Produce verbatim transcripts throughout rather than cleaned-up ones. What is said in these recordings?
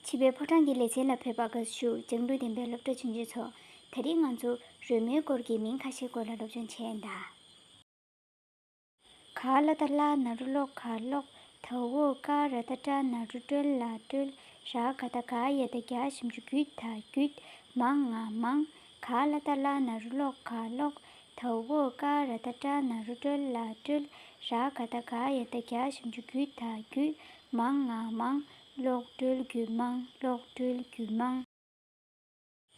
བྱིས་པའི་ཕོ་བྲང་གི་ལེ་ཚན་ལ་ཕེབས་པར་དགའ་བསུ་ཞུ། སྦྱང་འགྲོ་ལྡན་པའི་སློབ་གྲྭ་ཆུང་ཆུང་ཚོ། ད་རིང་ང་ཚོ་རོལ་མོའི་སྐོར་གྱི་མིང་ཁ་ཤས་སྐོར་ལ་སློབ་སྦྱོང་བྱས་ཡིན་ད། ག་ལ་བཏགས་གླ་ན་རོ་ཀློ་ག་ཀློག། ད་འོག་ཀ་ར་བཏགས་ཀྲ་ན་རོ་ཀྲལ་ལ་ཀྲོལ། ར་ག་བཏགས་ག་ཡ་བཏགས་གྱ་ཞབས་ཀྱུ་གུ་ད་ཀྲོལ། མ་ང་མང་། ག་ལ་བཏགས་གླ་ན་རོ་ཀློ་ག་ཀློག། ད་འོག་ཀ་ར་བཏགས་ཀྲ་ན་རོ་ཀྲལ་ལ་ཀྲོལ། ར་ག་བཏགས་ག་ཡ་བཏགས་གྱ་ཞབས་ཀྱུ་གུ་ད་ཀྱྲོལ། མ་ང་མང་། ཀློག་ཀྲོལ་རྒྱུད་མང་། ཀློག་ཀྲོལ་རྒྱུད་མང་།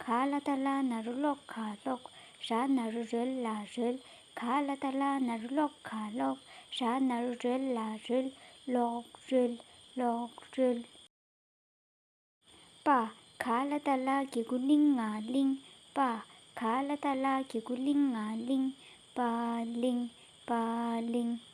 ག་ལ་བཏགས་གླ་ན་རོ་ཀློ་ག་ཀློག། ར་ན་རོ་རོལ་ལ་ཀྲོལ། ག་ལ་བཏགས་གླ་ན་རོ་ཀློ་ག་ཀློག། ར་ན་རོ་རོལ་ལ་ཀྲོལ། ཀློག་ཀྲོལ། ཀློག་ཀྲོལ། པ། ག་ལ་བཏགས་གླ་གི་གུ་གླིང་ང་གླིང་། པ། ག་ལ་བཏགས་གླ་གི་གུ་གླིང་ང་གླིང་། པ་གླིང་། པ་གླིང་།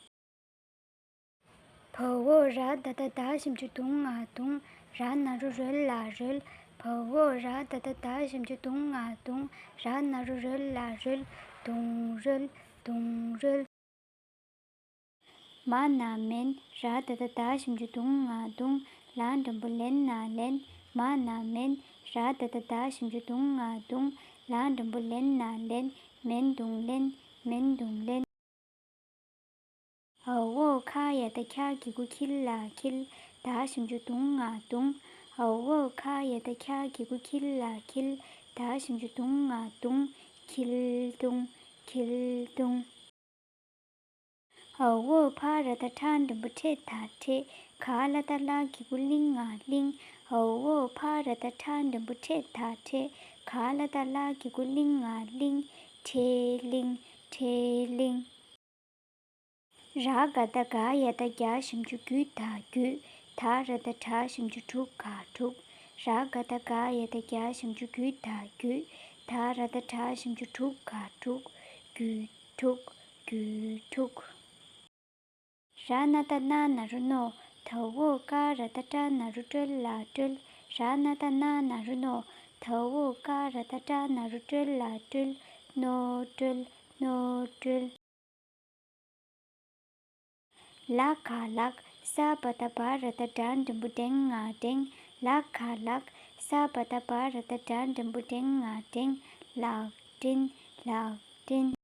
བ་འོག་ར་ད་བཏགས་གྲ་ཞབས་ཀྱུ་གྲ་ང་གྲུང་། ར་ན་རོ་རོལ་ལ་རོལ། བ་འོག་ར་ད་བཏགས་གྲ་ཞབས་ཀྱུ་གྲ་ང་གྲུང་། ར་ན་རོ་རོལ་ལ་རོལ། གྲུང་རོལ། གྲུང་རོལ། མ་ན་མེན། ར་ད་བཏགས་གྲ་ཞབས་ཀྱུ་གྲ་ང་གྲུང་། ལ་འགྲེང་བུ་ལེན་ན་ལེན། མ་ན་མེན། ར་ད་བཏགས་གྲ་ཞབས་ཀྱུ་གྲ་ང་གྲུང་། ལ་འགྲེང་བུ་ལེན་ན་ལེན། མེན་གྲུང་ལེན། མེན་གྲུང་ལེན། འ་འོག་ཁ་ཡ་བཏགས་ཁྱ་གི་གུ་ཁྱི་ལ་འཁྱིལ། ད་ཞབས་ཀྱུ་གྲ་ང་གྲུང་། འ་འོག་ཁ་ཡ་བཏགས་ཁྱ་གི་གུ་ཁྱི་ལ་འཁྱིལ། ད་ཞབས་ཀྱུ་གྲ་ང་གྲུང་། འཁྱིལ་གྲུང་། འཁྱིལ་གྲུང་། འ་འོག་ཕ་ར་བཏགས་ཕྲ་འགྲེང་བུ་ཕྲེ་ད་ཕྲེད། ག་ལ་བཏགས་གླ་གི་གུ་གླིང་ང་གླིང་། འ་འོག་ཕ་ར་བཏགས་ཕྲ་འགྲེང་བུ་ཕྲེ་ད་ཕྲེད། ག་ལ་བཏགས་གླ་གི་གུ་གླིང་ང་གླིང་། ཕྲེད་གླིང་། ཕྲེད་གླིང་། ར་ག་བཏགས་ག་ཡ་བཏགས་གྱ་ཞབས་ཀྱུ་གུ་ད་གྱུད། ད་ར་བཏགས་གྲ་ཞབས་ཀྱུ་གྲུ་ག་གྲུག། ར་ག་བཏགས་ག་ཡ་བཏགས་གྱ་ཞབས་ཀྱུ་གུ་ད་གྱུད། ད་ར་བཏགས་གྲ་ཞབས་ཀྱུ་གྲུ་ག་གྲུག། གྱུད་གྲུག། གྱུད་གྲུག། ར་ན་བཏགས་རྣ་ན་རོ་རྣོ། ད་འོག་ཀ་ར་བཏགས་ཀྲ་ན་རོ་ཀྲལ་ལ་ཀྲོལ། ར་ན་བཏགས་རྣ་ན་རོ་རྣོ། ད་འོག་ཀ་ར་བཏགས་ཀྲ་ན་རོ་ཀྲལ་ལ་ཀྲོལ། རྣོ་ཀྲོལ། རྣོ་ཀྲོལ། ལ་ག་ལག། ས་བ་བཏགས་སྦ་ར་བཏགས་སྦྲ་འགྲེང་བུ་སྦྲེང་ང་སྦྲེང་། ལ་ག་ལག། ས་བ་བཏགས་སྦ་ར་བཏགས་སྦྲ་འགྲེང་བུ་སྦྲེང་ང་སྦྲེང་། ལག་སྦྲེང་། ལག་སྦྲེང་།